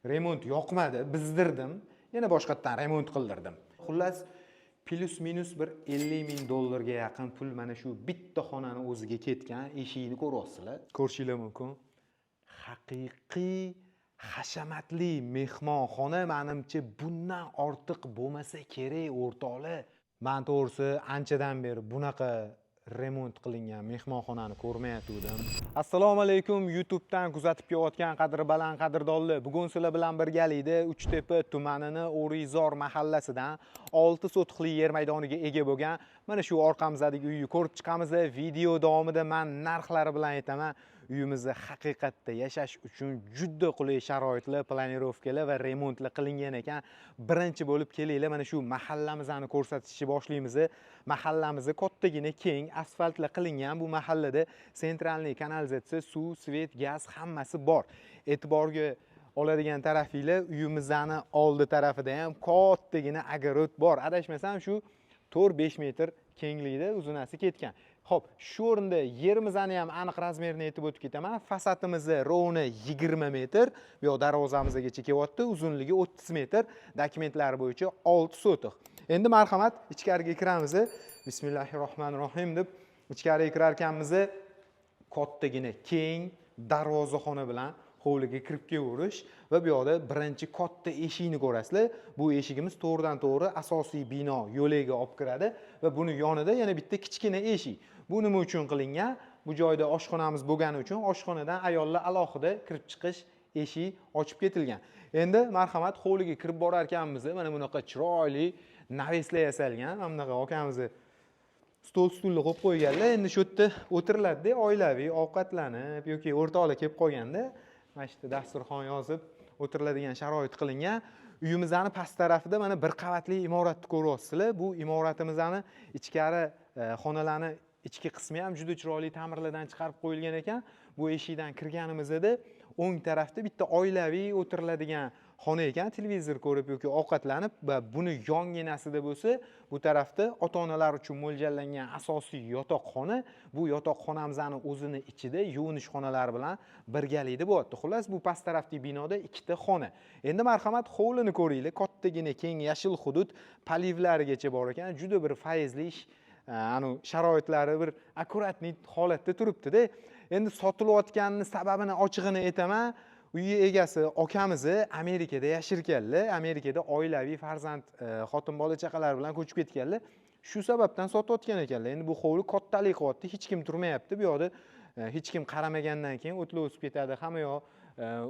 Remont yoqmadi, buzdirdim, yana boshqatdan remont qildirdim. Xullas, плюс-минус bir 50 ming dollarga yaqin pul mana shu bitta xonani o'ziga ketgan. Eshigini ko'ryapsizlar, ko'rishinglar mumkin. Haqiqiy hashamatli mehmonxona, manimcha, bundan ortiq bo'lmasa kerak, o'rtoqlar. Man to'g'risi anchadan beri bunaqa remont qilingan mehmonxonani ko'rmayotgandim. Assalomu alaykum, YouTubedan kuzatib kelayotgan qadri baland qadrdonlar. Bugun sizlar bilan birgalikda Uchtepa tumanini O'rikzor mahallasidan 6 sotixli yer maydoniga ega bo'lgan mana shu orqamizdagi uyni ko'rib chiqamiz. Video davomida man narxlari bilan aytaman. Uyimizda haqiqatda yashash uchun juda qulay sharoitlar, планировка lar va remontlar qilingan ekan. Birinchi bo'lib kelinglar, mana shu mahallamizni ko'rsatishni boshlaymiz. Mahallamiz kattagina, keng, asfaltlar qilingan. Bu mahallada центральный kanalizatsiya, suv, свет, gaz, hammasi bor. E'tiborga oladigan tarafinglar, uyimizni oldi tarafida ham kattagina огород bor. Adashmasam, shu 4-5 metr kenglikda uzunasi ketgan. Xo'p, shu o'rinda yerimizni ham aniq размер ini aytib o'tib ketaman. Fasadimiz ровно 20 metr, bu yoq darvozamizgacha kelyapti, uzunligi 30 metr, dokumentlari bo'yicha 6 sotix. Endi marhamat, ichkariga kiramiz. Bismillahir rohmanir rohim deb ichkariga kirar ekanmiz, kattagina keng darvozaxona bilan hovliga kirib kelaverish va bu yoqda birinchi katta eshikni ko'rasizlar. Bu eshigimiz to'g'ridan to'g'ri asosiy bino yo'lagiga olib kiradi va buni yonida yana bitta kichkina eshik. Bu nima uchun qilingan? Bu joyda oshxonamiz bo'lgani uchun oshxonadan ayollar alohida kirib chiqish eshik ochib ketilgan. Endi marhamat, hovliga kirib borar ekanmiz, mana bunaqa chiroyli навес lar yasalgan. Mana bunaqa akamizni stol, stulni qo'yib qo'yganlar. Endi shu yerda o'tiriladida oilaviy ovqatlanib yoki o'rtoqlar kelib qolganda mana shu yerda dasturxon yozib o'tiriladigan sharoit qilingan. Uyimizni past tarafida mana bir qavatli imoratni ko'ryapsizlar. Bu imoratimizni ichkari xonalarni ichki qismi ham juda chiroyli ta'mirlardan chiqarib qo'yilgan ekan. Bu eshikdan kirganimizda o'ng tarafda bitta oilaviy o'tiriladigan xona ekan, televizor ko'rib yoki ovqatlanib, va buni yonginasida bo'lsa, bu tarafda ota onalar uchun mo'ljallangan asosiy yotoqxona. Bu yotoqxonamizni o'zini ichida yuvinish xonalari bilan birgalikda bo'lyapti. Xullas, bu past tarafdagi binoda ikkita xona. Endi marhamat, hovlini ko'ringlar. Kattagina keng yashil hudud, полив larigacha bor ekan. Juda bir fayzli ish, anu sharoitlari bir аккуратный holatda turibdida. Endi sotilayotganini sababini ochig'ini aytaman. Uyi egasi akamizni Amerikada yasharkanlar, Amerikada oilaviy, farzand, xotin, bola chaqalar bilan ko'chib ketganlar. Shu sababdan sotayotgan ekanlar. Endi bu hovli kattalik qilyapti, hech kim turmayapti bu yoqda. Hech kim qaramagandan keyin o'tlar o'sib ketadi, hamma yoq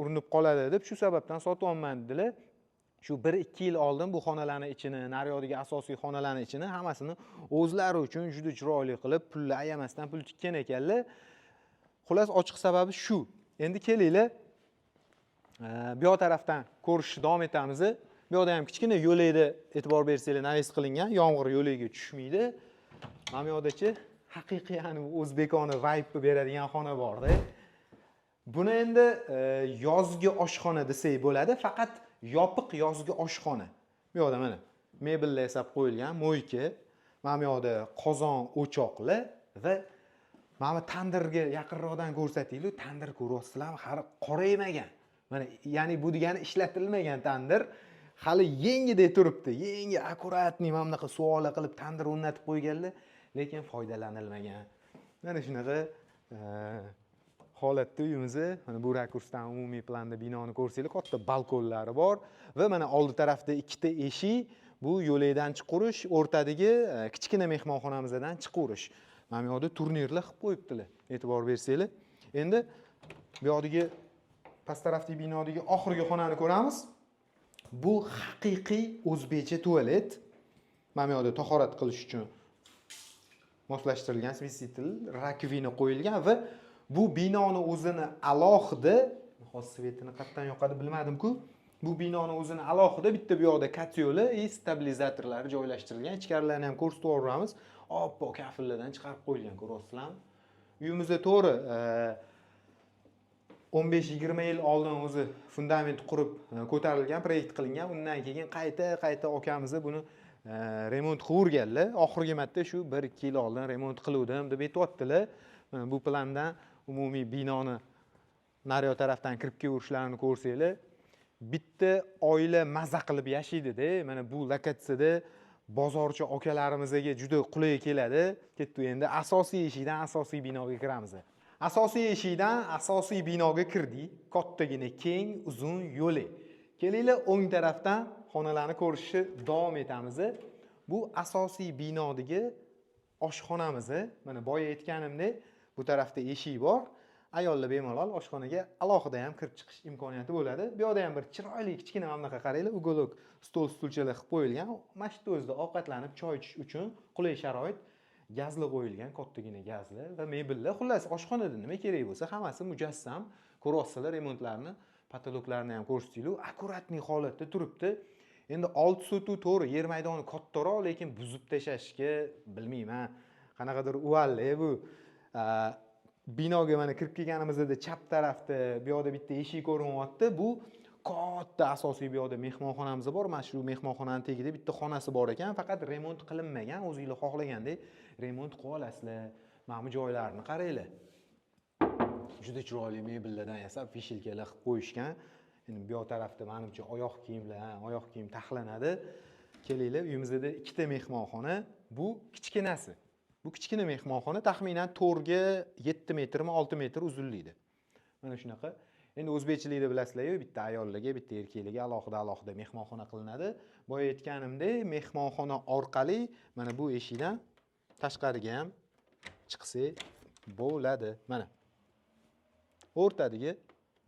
urinib qoladi deb, shu sababdan sotyapman dedilar. Shu 1-2 yil oldin bu xonalarni ichini, naryoqdagi asosiy xonalarni ichini hammasini o'zlari uchun juda chiroyli qilib, pulni ayamasdan pul tikkan ekanlar. Xullas, ochiq sababi shu. Endi kelinglar, bu yoq tarafdan ko'rishni davom etamiz. Bu yoqda ham kichkina yo'lakda, e'tibor bersanglar, навес qilingan, yomg'ir yo'lagiga tushmaydi. Mana bu yoqdachi haqiqiy ani o'zbekona vibe beradigan xona borda. Buni endi yozgi oshxona desak bo'ladi, faqat yopiq yozgi oshxona. Bu yoqda mana mebellar yasab qo'yilgan, мойка, mana bu yoqda qozon, o'choqlar va mana bu tandirga yaqinroqdan ko'rsatinglar. Tandir ko'ryapsizlarmi, hali qoraymagan. Mana, ya'ni bu degani ishlatilmagan tandir. Hali yengidek turibdi. Yangi, аккуратный, mana bunaqa suvola qilib tandir o'rnatib qo'yganlar, lekin foydalanilmagan. Mana shunaqa holatda uyimizni. Mana bu rakursdan umumiy planda binoni ko'rsanglar, katta balkonlari bor va mana oldi tarafda ikkita eshik. Bu yo'lakdan chiqaverish, o'rtadagi kichkina mehmonxonamizdan chiqaverish. Mana bu yoqda turnirlar qilib qo'yibdilar, e'tibor bersanglar. Endi bu yoqdagi past tarafdagi binodagi oxirgi xonani ko'ramiz. Bu haqiqiy o'zbekcha tualet. Mana bu yoqda tahorat qilish uchun moslashtirilgan смеситель, раковина qo'yilgan va bu binoni o'zini alohida, hozir свет ini qayerdan yoqadi bilmadim-ku. Bu binoni o'zini alohida bitta bu yoqda котёл i и stabilizatorlari joylashtirilgan. Ichkarilarni ham ko'rsatib yuboramiz. Oppoq kafellardan chiqarib qo'yilgan, ko'ryapsizlarmi? Uyimizda to'g'ri 15-20 yil oldin o'zi fundament qurib ko'tarilgan, proyekt qilingan. Undan keyin qayta qayta akamiz buni remont qilaverganlar. Oxirgi marta shu 1-2 yil oldin remont qiluvdim deb aytyaptilar. Mana bu plandan umumiy binoni naryoq tarafdan kirib kelaverishlarini ko'rsanglar. Bitta oila maza qilib yashaydida. Mana bu lokatsiyada bozorchi akalarimizga juda qulay keladi. Ketdik, endi asosiy eshikdan asosiy binoga kiramiz. Asosiy eshikdan asosiy binoga kirdik. Kattagina, keng, uzun yo'li. Kelinglar, o'ng tarafdan xonalarni ko'rishni davom etamiz. Bu asosiy binodagi oshxonamiz. Mana, boya aytganimdek, bu tarafda eshik bor. Ayollar bemalol oshxonaga alohida ham kirib chiqish imkoniyati bo'ladi. Bu yoqda ham bir chiroyli, kichkina, mana bunaqa, qaranglar, уголок stol, stulchalar qilib qo'yilgan. Mana shu yerda o'zida ovqatlanib, choy ichish uchun qulay sharoit. Gazli qo'yilgan, kattagina gazli va mebellar. Xullas, oshxonada nima kerak bo'lsa, hammasi mujassam. Ko'ryapsizlar remontlarni, потолок larni ham ko'rsatdinglar, аккуратный holatda turibdi. Endi 6 sotu, to'g'ri, yer maydoni kattaroq, lekin buzib tashlashga, bilmayman, qanaqadir uvalli bu. Binoga mana kirib kelganimizda chap tarafda bu yoqda bitta eshik ko'rinyapti. Bu katta asosiy, bu yoqda mehmonxonamiz bor. Mana shu mehmonxonani tagida bitta xonasi bor ekan, faqat remont qilinmagan. O'zinglar xohlagandek remont qilib olasizlar. Mana bu joylarni qaranglar, juda chiroyli mebellardan yasab, вешалка lar qilib qo'yishgan. Endi bu yoq tarafda, manimcha, oyoq kiyimlar, ha, oyoq kiyim taxlanadi. Kelinglar, uyimizda ikkita mehmonxona. Bu kichkinasi. Bu kichkina mehmonxona taxminan to'rtga 7 metrmi, 6 metr uzunlikda. Mana shunaqa. Endi o'zbekchilikda bilasizlar-yu, bitta ayollarga, bitta erkaklarga alohida alohida mehmonxona qilinadi. Boya aytganimdek, mehmonxona orqali mana bu eshikdan tashqariga ham chiqsak bo'ladi. Mana, o'rtadagi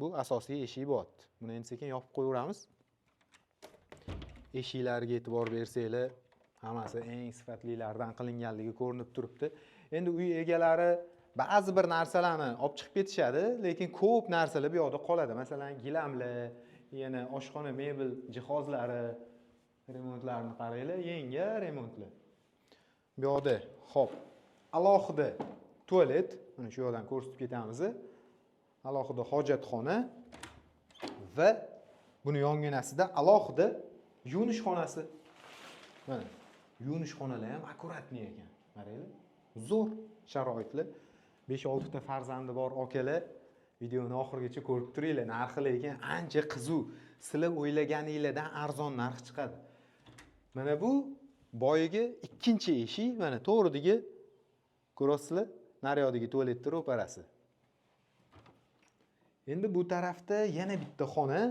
bu asosiy eshik bo'lyapti. Buni endi sekin yopib qo'yaveramiz. Eshiklarga e'tibor bersanglar, hammasi eng sifatlilaridan qilinganligi ko'rinib turibdi. Endi uy egalari ba'zi bir narsalarni olib chiqib ketishadi, lekin ko'p narsalar bu yoqda qoladi. Masalan, gilamlar, yana oshxona mebel jihozlari. Remontlarni qaranglar, yangi remontlar bu yoqda. Ho'p, alohida tualet, mana shu yoqdan ko'rsatib ketamiz. Alohida hojatxona va buni yonginasida alohida yuvinish xonasi. Mana, yuvinish xonalar ham аккуратный ekan, qaranglar, zo'r sharoitli. 5-6 ta farzandi bor akalar, videoni oxirigacha ko'rib turinglar. Narxi lekin ancha qiziq, sizlar o'ylaganinglardan arzon narx chiqadi. Mana bu boyagi ikkinchi eshik. Mana, to'g'ridagi, ko'ryapsizlar, naryoqdagi tualetni ro'parasi. Endi bu tarafda yana bitta xona.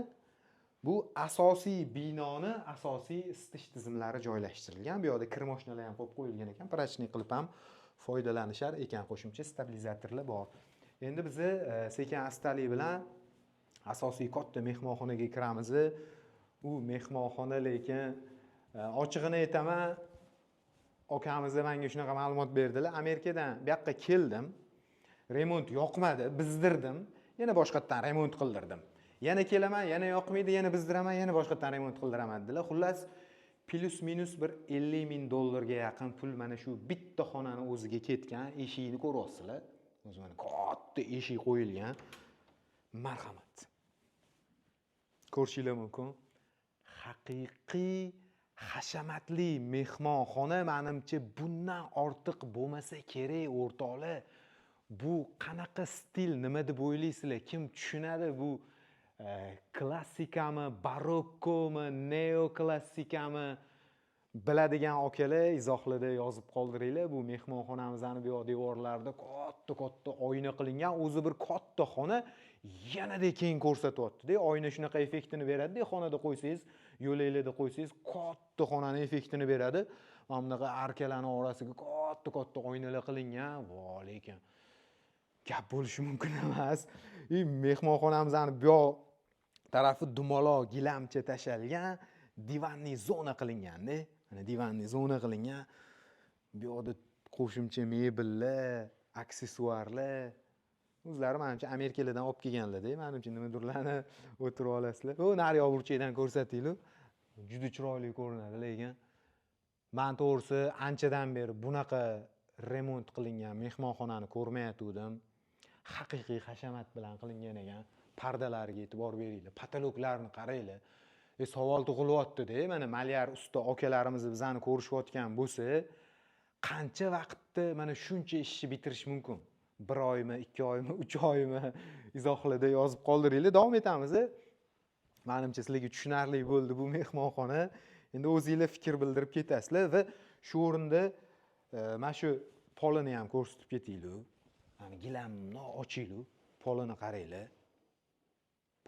Bu asosiy binoni asosiy isitish tizimlari joylashtirilgan. Bu yoqda kir moshinalar ham qo'yib qo'yilgan ekan, прачечный qilib ham foydalanishar ekan, qo'shimcha stabilizatorlar bor. Endi bizni sekin astalik bilan asosiy katta mehmonxonaga kiramiz. U mehmonxona lekin, ochig'ini aytaman, akamiz menga shunaqa ma'lumot berdilar: "Amerikadan bu yoqqa keldim, remont yoqmadi, buzdirdim, yana boshqatdan remont qildirdim. Yana kelaman, yana yoqmaydi, yana buzdiraman, yana boshqatdan remont qildiraman", dedilar. Xullas, плюс минус bir 50 000 dollarga yaqin pul mana shu bitta xonani o'ziga ketgan. Eshikni ko'ryapsizlar o'zi, mana, katta eshik qo'yilgan. Marhamat, ko'rishinglar mumkin, haqiqiy hashamatli mehmonxona. Manimcha, bundan ortiq bo'lmasa kerak, o'rtoqlar. Bu qanaqa stil, nima deb o'ylaysizlar? Kim tushunadi? Bu klassikami, barokkomi, neoklassikami? Biladigan akalar izohlarda yozib qoldiringlar. Bu mehmonxonamizni bu yoq devorlarida katta katta oyna qilingan. O'zi bir katta xona yanada keng ko'rsatyaptida. Oyna shunaqa effektini beradida, xonada qo'ysangiz, yo'laklarda qo'ysangiz, katta xonani effektini beradi. Mana bunaqa arkalarni orasiga katta katta oynalar qilingan. Vo, lekin gap bo'lishi mumkin emas. И mehmonxonamizni bu yoq tarafi dumaloq gilamcha tashalgan, диванный zona qilinganda. Mana, диванный zona qilingan. Bu yoqda qo'shimcha mebellar, aksessuarlar. O'zlari, manimcha, Amerikalardan olib kelganlarda, manimcha, nimadirlarni o'tirib olasizlar. U naryoq burchakdan ko'rsatinglar, juda chiroyli ko'rinadi. Lekin man, to'g'risi, anchadan beri bunaqa remont qilingan mehmonxonani ko'rmayotgandim. Haqiqiy hashamat bilan qilingan ekan. Pardalariga e'tibor beringlar, потолок larni qaranglar. Savol tug'ilyaptida, mana, malyar usta akalarimiz bizani ko'rishayotgan bo'lsa, qancha vaqtda mana shuncha ishni bitirish mumkin? Bir oymi, 2 oymi, 3 oymi? Izohlarda yozib qoldiringlar. Davom etamiz. Manimcha sizlarga tushunarli bo'ldi bu mehmonxona. Endi o'zinglar fikr bildirib ketasizlar va shu o'rinda mana shu polini ham ko'rsatib ketaylik. Mana gilamni ochaylik, polini qaranglar.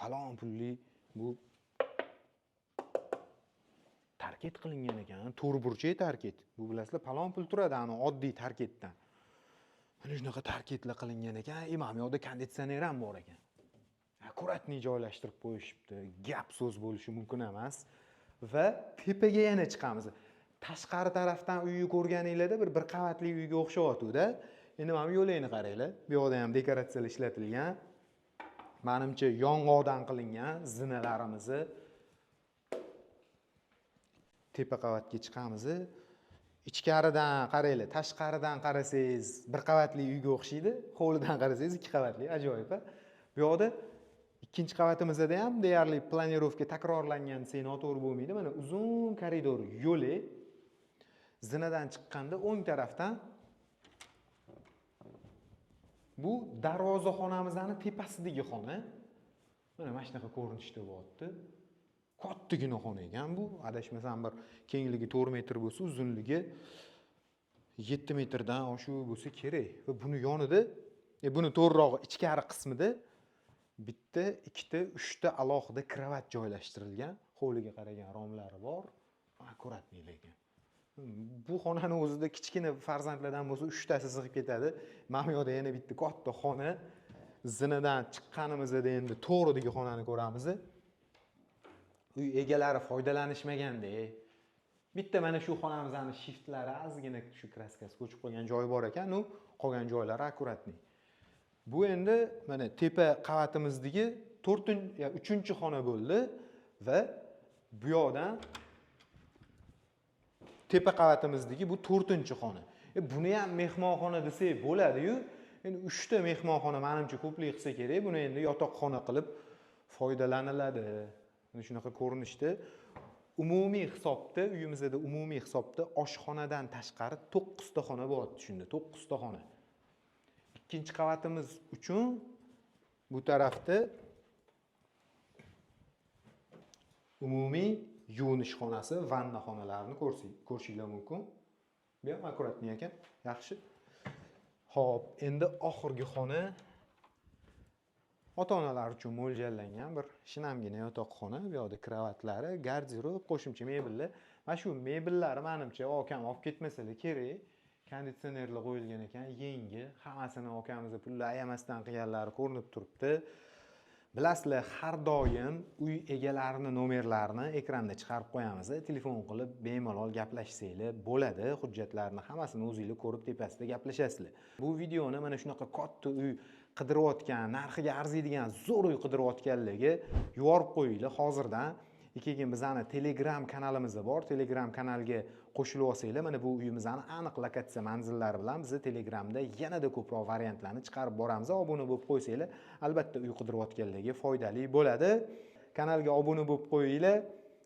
Palon pulli bu tarket qilingan ekan, to'rtburchak tarket. Bu bilasizlar, palon pul turadi ani oddiy tarketdan. Mana shunaqa tarketlar qilingan ekan, mana bu yoqda konditsioner ham bor ekan. Аккуратный joylashtirib qo'yishibdi. Gap so'z bo'lishi mumkin emas. Va tepaga yana chiqamiz. Tashqari tarafdan uyni ko'rganinglarda bir qavatli uyga o'xshayotdi-da. Endi mana bu yo'lakni qaranglar. Bu yoqda ham dekoratsiyalar ishlatilgan. Menimcha yong'oqdan qilingan zinalarimizni. Tepa qavatga chiqamiz. Ichkaridan qaranglar, tashqaridan qarasangiz bir qavatli uyga o'xshaydi, hovlidan qarasangiz ikki qavatli, ajoyib. Bu yoqda ikkinchi qavatimizda ham deyarli planirovka takrorlangan desak noto'g'ri bo'lmaydi. Mana uzun koridor yo'li. Zinadan chiqqanda o'ng tarafdan bu darvozaxonamizning tepasidagi xona. Mana shunaqa ko'rinishda bo'lyapti. Kattagina xona ekan bu. Adashmasam bir kengligi 4 metr bo'lsa, uzunligi 7 metrdan oshiq bo'lsa kerak. Va buni yonida, buni to'g'rirog'i ichkari qismida bitta, ikkita, uchta alohida kravat joylashtirilgan. Hovliga qaragan romlari bor. Akkuratniy lekin. Bu xonani o'zida kichkina farzandlardan bo'lsa 3tasi sig'ib ketadi. Mana bu yoqda yana bitta katta xona. Zinadan chiqqanimizda endi to'g'ridagi xonani ko'ramiz. Uy egalari foydalanishmaganda bitta mana shu xonamizning shiftlari ozgina shu kraskasi ko'chib qolgan joyi bor ekan, u qolgan joylari akkuratniy. Bu endi mana tepa qavatimizdagi 3-xona bo'ldi va bu yoqdan tepa qavatimizdagi bu 4-xona. Buni ham mehmonxona desak bo'ladi-yu. Endi 3 ta mehmonxona menimcha ko'plik qilsa kerak. Buni endi yotoqxona qilib foydalaniladi. Mana shunaqa ko'rinishda umumiy hisobda uyimizda umumiy hisobda oshxonadan tashqari 9 ta xona bo'lyapti shunda, 9 ta xona. Ikkinchi qavatimiz uchun bu tarafda umumiy yuvinish xonasi, vanna xonalarini ko'rishinglar mumkin. Bu ham akkuratniy ekan, yaxshi. Xo'p, endi oxirgi xona ota-onalar uchun mo'ljallangan bir shinamgina yotoqxona. Bu yoqda kravatlari, garderob, qo'shimcha mebellar. Mana shu mebellarni menimcha akam olib ketmasalar kerak. Konditsionerlar qo'yilgan ekan, yangi, hammasini akamiz pulni ayamasdan qilganlari ko'rinib turibdi. Bilasizlar, har doim uy egalarining nomerlarini ekranda chiqarib qo'yamiz. Telefon qilib bemalol gaplashsanglar bo'ladi. Hujjatlarni hammasini o'zingizlar ko'rib tepasida gaplashasizlar. Bu videoni mana shunaqa katta uy qidirayotgan, narxiga arziydigan zo'r uy qidirayotganlarga yuborib qo'yinglar hozirdan. Keyin bizani Telegram kanalimiz bor. Telegram kanalga qo'shilib olsanglar, mana bu uyimizni aniq lokatsiya manzillari bilan biz Telegramda yanada ko'proq variantlarni chiqarib boramiz. Obuna bo'lib qo'ysanglar, albatta uy qidirayotganlarga foydali bo'ladi. Kanalga obuna bo'lib qo'yinglar.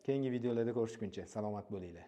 Keyingi videolarda ko'rishguncha salomat bo'linglar.